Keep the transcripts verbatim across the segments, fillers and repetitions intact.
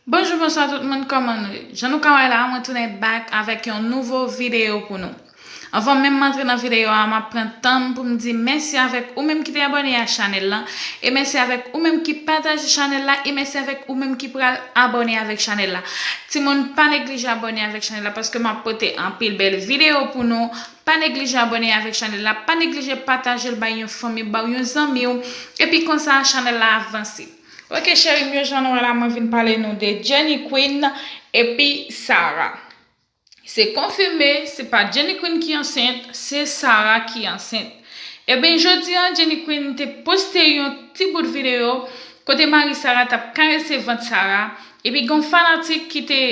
Bonjou, bonswa tout moun, kòman nou ye? Jan nou ka wè la, mwen tounen back avèk yon nouvo videyo pou nou. Anvan menm m antre nan videyo a, m ap pran tan m pou m di mèsi avèk ou menm ki te abòne a chanèl la, e mèsi avèk ou menm ki pataje chanèl la, e mèsi avèk ou menm ki pral abòne avèk chanèl la. Timoun, pa neglije abòne avèk chanèl la paske m ap pote anpil bèl videyo pou nou. Pa neglije abòne avèk chanèl la, pa neglije pataje l bay yon fanmi, bay yon zanmi w, epi konsa chanèl la avanse. Ok, cheri m yo, jan nou wè la, mwen vin pale nou de Jenny Queen epi Sarah. Se konfime, se pa Jenny Queen ki ansent, se Sarah ki ansent. Ebyen, jodi a, Jenny Queen te poste yon ti bout videyo kote mari Sarah t ap karese vant Sarah, epi gen yon fanatik ki te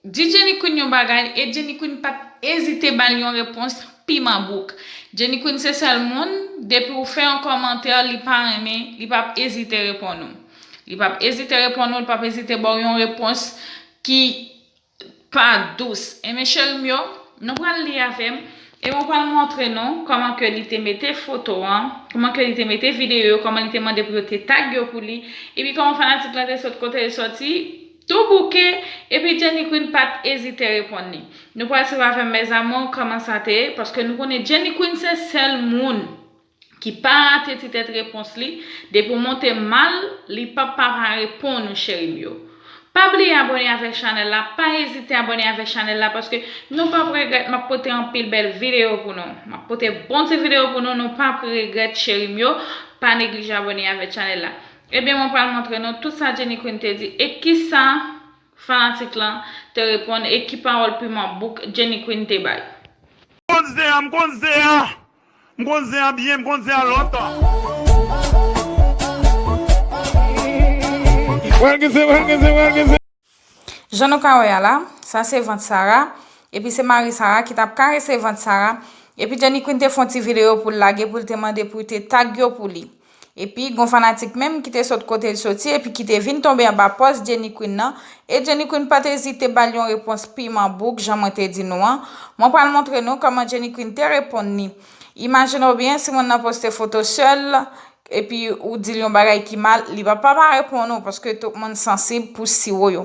di Jenny Queen yon bagay, e Jenny Queen pa t ezite ba l yon repons piman bouk. Jenny Queen se sèl moun, depi w fè yon kòmantè, li pa renmen, li p ap ezite reponn ou. Li p ap ezite reponn ou, li p ap ezite ba w yon repons ki pa dous. Enben, cheri m yo, nou pral li avè m, e mwen pral montre nou kòman ke li te mete foto an, kòman ke li te mete videyo yo, kòman li te mande pou yo te tag yo pou li, epi kòman fanatik lan te sot kote l soti, tou bouke, epi Jenny Queen pa t ezite reponn li. Nou pral swiv avè m, mes amours, kòman sa te ye, paske nou konnen Jenny Queen se sèl moun ki pa rate ti tèt repons li, depi w monte mal, li p ap pa pa reponn ou, cheri m yo. Pa bliye abòne avèk chanèl la, pa ezite abòne avèk chanèl la, paske nou p ap regrèt, m ap pote anpil bèl videyo pou nou. M ap pote bon ti videyo pou nou, nou p ap regrèt, cheri m yo. Pa neglije abòne avèk chanèl la. Ebyen, mwen pral montre nou tout sa Jenny Queen te di e kisa fanatik lan te reponn e ki pawòl piman bouk Jenny Queen te bay. M konn zen an, m konn zen an. M konn zen an byen, m konn zen an lontan. Wèl gen zen, wèl gen zen, wèl gen zen. Jan nou ka wè a la, sa se vant Sarah, epi se mari Sarah ki t ap karese vant Sarah, epi Jenny Queen te fè yon ti videyo pou l lage, pou l te mande pou te tag yo pou li. Epi, gon fanatik menm ki te sot kote l soti, epi ki te vin tonbe anba pòz Jenny Queen nan, e Jenny Queen pa t ezite ba l yon repons piman bouk, jan mwen te di nou an. Mwen pral montre nou kòman Jenny Queen te reponn li. Imajine w byen, si moun nan poste foto sè l, epi ou di l yon bagay ki mal, li p ap pa pa reponn ou, paske tout moun sansib pou siwo yo.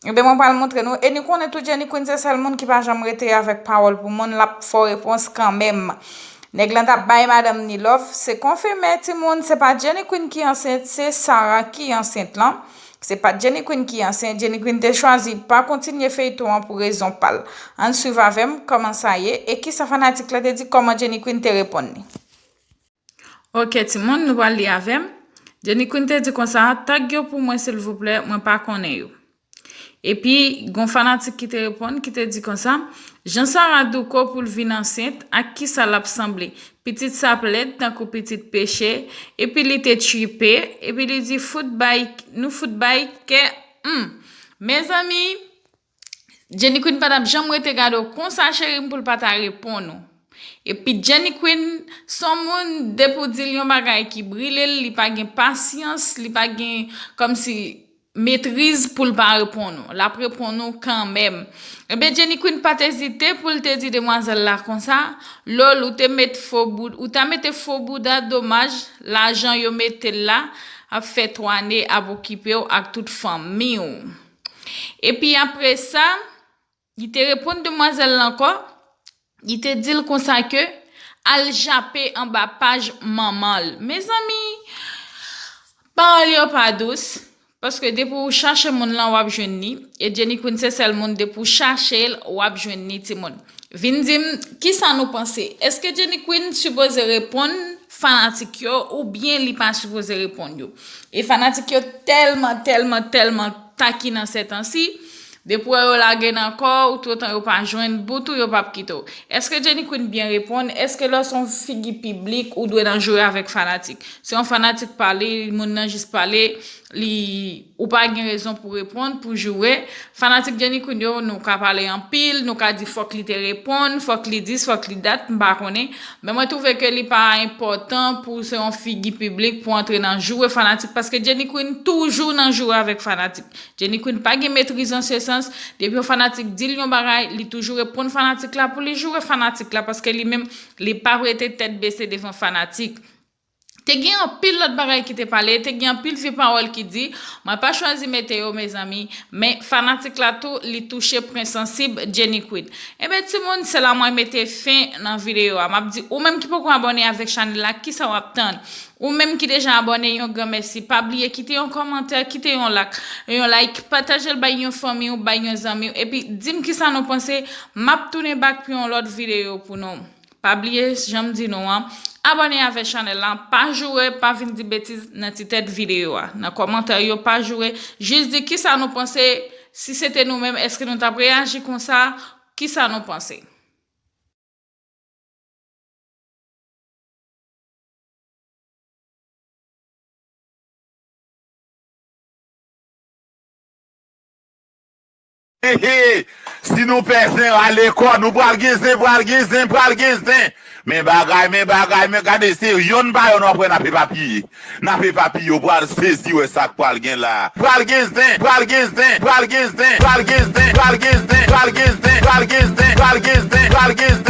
Ebyen, mwen pral montre nou. E nou konnen tou Jenny Queen se sèl moun ki pa janm rete avèk pawòl pou moun, l ap fè w repons kanmenm. Nèg lan t ap bay madanm ni love, se konfime, timoun, se pa Jenny Queen ki ansent, se Sarah ki ansent lan. Se pa Jenny Queen ki ansent, Jenny Queen te chwazi pa kontinye feyton an pou rezon pa l. Ann swiv avè m kòman sa ye, e kisa fanatik la te di, kòman Jenny Queen te reponn li. Ok, timoun, nou pral li avè m. Jenny Queen te di konsa, tag yo pou mwen, silvouplè, mwen pa konnen yo. Epi, gon fanatik ki te reponn, ki te di konsa, jan Sarah douko pou l vin ansent, ak kisa l ap sanble? Pitit sa ap lèd tankou pitit peche, epi li te tchipe, epi li di, fout bay, nou fout bay kè, hmm. Mezanmi, Jenny Queen pa t ap janm rete gade w konsa, cheri m, pou l pa ta reponn ou. Epi Jenny Queen, s on moun, depi w di l yon bagay ki brile l, li pa gen pasyans, li pa gen kòmsi metriz pou l pa reponn ou. L ap reponn ou kanmenm. Ebyen, Jenny Queen pa t ezite pou l te di demwazèl la konsa, Lolo, ou te met fo boud-, ou ta mete fo bouda, domaj, lajan yo mete l la, ap fè twa ne, ap okipe w ak tout fanmi w. Epi apre sa, li te reponn demwazèl la ankò, li te di l konsa ke al jape anba paj manman l. Mezanmi, pawòl yo pa dous, paske depi w chache moun lan, w ap jwenn li, e Jenny Queen se sèl moun, depi w chache l, w ap jwenn li, timoun. Vin di m, kisa nou panse? Èske Jenny Queen sipoze reponn fanatik yo, oubyen li pa sipoze reponn yo? E fanatik yo tèlman, tèlman, tèlman takinan sètansi, depi w wè yo lage nan kò w, toutan yo pa jwenn bout ou, yo p ap kite w. Èske Jenny Queen byen reponn? Èske lè w se yon figi piblik, ou dwe nan joure avèk fanatik? Si yon fanatik pale, moun nan jis pale, li, ou pa gen rezon pou reponn, pou joure. Fanatik Jenny Queen yo, nou ka pale anpil, nou ka di fòk li te reponn, fòk li dis, fòk li dat, m pa konnen. Men mwen twouve ke li pa enpòtan pou w se yon figi piblik pou w antre nan joure fanatik, paske Jenny Queen toujou nan joure avèk fanatik. Jenny Queen pa gen metriz an se sans. Depi yon fanatik di l yon bagay, li toujou reponn fanatik la pou li joure fanatik la, paske li menm, li p ap rete tèt bese devan fanatik. Te gen anpil lòt bagay ki te pale, te gen anpil vye pawòl ki di, mwen pa chwazi mete yo, mezanmi, men fanatik la tou, li touche pwen sansib Jenny Queen. Enben, timoun, se la mwen mete fen nan videyo a. M ap di, ou menm ki poko abòne avèk chanèl la, kisa w ap tann? Ou menm ki deja abòne, yon gran mèsi. Pa bliye kite yon kòmantè, kite yon lak, yon like, pataje l bay yon fanmi w, bay yon zanmi w, epi di m kisa nou panse. M ap tounen back pou yon lòt videyo pou nou. Pa bliye, jan m di nou an, abòne avèk chanèl la, pa joure, pa vin di betiz nan ti tèt videyo a. Nan kòmantè yo, pa joure, jis di kisa nou panse, si se te nou menm, èske nou t ap reyaji konsa, kisa nou panse? Hehe, si nou pè zen, rale kò nou, pral gen zen, pral gen zen, pral gen zen. Men bagay, men bagay, men gade, se yonn pa yonn w ap wè n ap epapiye. N ap epapiye, w pral sezi wè sa k pral gen la. Pral gen zen, pral gen zen, pral gen zen, pral gen zen, pral gen zen, pral gen zen, pral gen zen, pral gen zen, pral gen zen, pral gen zen.